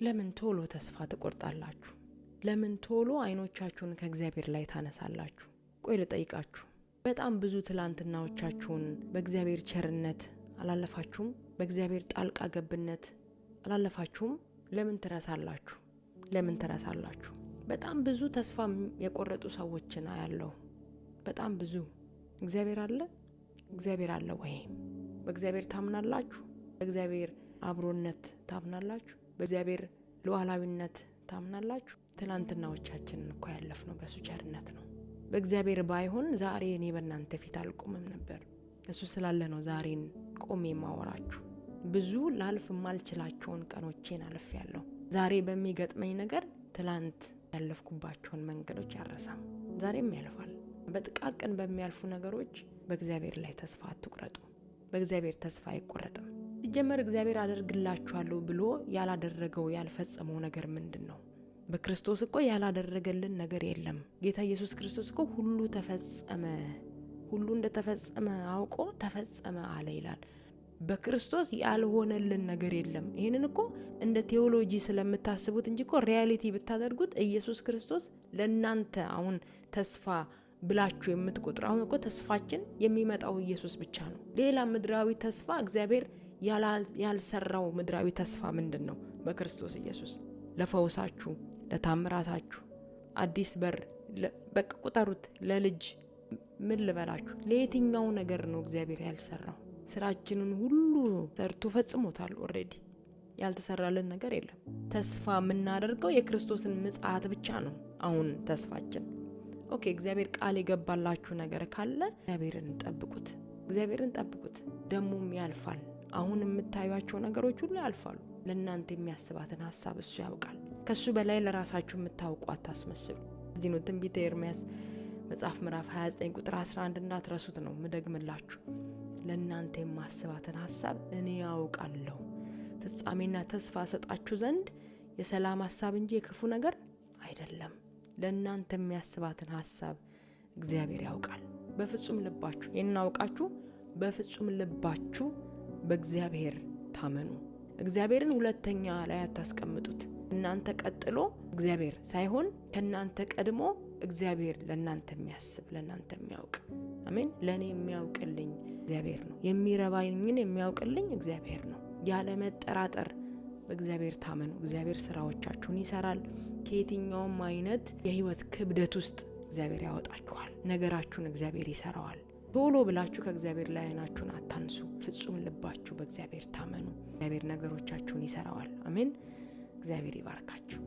ለምን ቶሎ ተስፋ ትቆርጣላችሁ? ለምን ቶሎ አይኖቻችሁን ከእግዚአብሔር ላይ ታነሳላችሁ? ቆይ ልጠይቃችሁ። በጣም ብዙ ትላንትናዎቻችሁን በእግዚአብሔር ቸርነት አላለፋችሁም? በእግዚአብሔር ጣልቃ ገብነት አላለፋችሁም? ለምን ትረሳላችሁ? ለምን ትረሳላችሁ? በጣም ብዙ ተስፋ የቆረጡ ሰዎችን አያለሁ። በጣም ብዙ። እግዚአብሔር አለ? እግዚአብሔር አለ ወይ? በእግዚአብሔር ታምናላችሁ? በእግዚአብሔር አብሮነት ታምናላችሁ? በእግዚአብሔር ሉዓላዊነት ታምናላችሁ? ትላንትናዎቻችንን እኮ ያለፍነው በእሱ ቸርነት ነው። በእግዚአብሔር ባይሆን ዛሬ እኔ በእናንተ ፊት አልቆምም ነበር። እሱ ስላለ ነው ዛሬን ቆሜ የማወራችሁ። ብዙ ላልፍ የማልችላቸውን ቀኖቼን አልፌያለሁ። ዛሬ በሚገጥመኝ ነገር ትላንት ያለፍኩባቸውን መንገዶች አልረሳም። ዛሬም ያልፋል። በጥቃቅን በሚያልፉ ነገሮች በእግዚአብሔር ላይ ተስፋ አትቁረጡ። በእግዚአብሔር ተስፋ አይቆረጥም። ሲጀመር እግዚአብሔር አደርግላችኋለሁ ብሎ ያላደረገው ያልፈጸመው ነገር ምንድን ነው? በክርስቶስ እኮ ያላደረገልን ነገር የለም። ጌታ ኢየሱስ ክርስቶስ እኮ ሁሉ ተፈጸመ፣ ሁሉ እንደተፈጸመ አውቆ ተፈጸመ አለ ይላል። በክርስቶስ ያልሆነልን ነገር የለም። ይህንን እኮ እንደ ቴዎሎጂ ስለምታስቡት እንጂ እኮ reality ብታደርጉት ኢየሱስ ክርስቶስ ለእናንተ አሁን ተስፋ ብላችሁ የምትቆጥሩ፣ አሁን እኮ ተስፋችን የሚመጣው ኢየሱስ ብቻ ነው። ሌላ ምድራዊ ተስፋ እግዚአብሔር ያልሰራው ምድራዊ ተስፋ ምንድን ነው? በክርስቶስ ኢየሱስ ለፈውሳችሁ፣ ለታምራታችሁ፣ አዲስ በር በቃ ቁጠሩት፣ ለልጅ ምን ልበላችሁ፣ ለየትኛው ነገር ነው እግዚአብሔር ያልሰራው? ስራችንን ሁሉ ሰርቶ ፈጽሞታል። Already ያልተሰራልን ነገር የለም። ተስፋ የምናደርገው የክርስቶስን ምጽአት ብቻ ነው አሁን ተስፋችን። Okay፣ እግዚአብሔር ቃል የገባላችሁ ነገር ካለ እግዚአብሔርን ጠብቁት፣ እግዚአብሔርን ጠብቁት። ደሞም ያልፋል። አሁን የምታዩቸው ነገሮች ሁሉ ያልፋሉ። ለእናንተ የሚያስባትን ሀሳብ እሱ ያውቃል። ከሱ በላይ ለራሳችሁ የምታውቁ አታስመስሉ። እዚህ ነው ትንቢተ ኤርምያስ መጽሐፍ ምዕራፍ 29 ቁጥር 11 እንዳትረሱት ነው ምደግምላችሁ። ለእናንተ የማስባትን ሀሳብ እኔ ያውቃለሁ፣ ፍጻሜና ተስፋ ሰጣችሁ ዘንድ የሰላም ሀሳብ እንጂ የክፉ ነገር አይደለም። ለእናንተ የሚያስባትን ሀሳብ እግዚአብሔር ያውቃል። በፍጹም ልባችሁ ይህንን አውቃችሁ በፍጹም ልባችሁ በእግዚአብሔር ታመኑ። እግዚአብሔርን ሁለተኛ ላይ አታስቀምጡት። እናንተ ቀጥሎ እግዚአብሔር ሳይሆን ከእናንተ ቀድሞ እግዚአብሔር ለእናንተ የሚያስብ፣ ለእናንተ የሚያውቅ፣ አሜን። ለእኔ የሚያውቅልኝ እግዚአብሔር ነው። የሚረባኝን የሚያውቅልኝ እግዚአብሔር ነው። ያለ መጠራጠር በእግዚአብሔር ታመኑ። እግዚአብሔር ስራዎቻችሁን ይሰራል። ከየትኛውም አይነት የህይወት ክብደት ውስጥ እግዚአብሔር ያወጣችኋል። ነገራችሁን እግዚአብሔር ይሰራዋል። ቶሎ ብላችሁ ከእግዚአብሔር ላይ አይናችሁን አታንሱ። ፍጹም ልባችሁ በእግዚአብሔር ታመኑ። እግዚአብሔር ነገሮቻችሁን ይሰራዋል። አሜን። እግዚአብሔር ይባርካችሁ።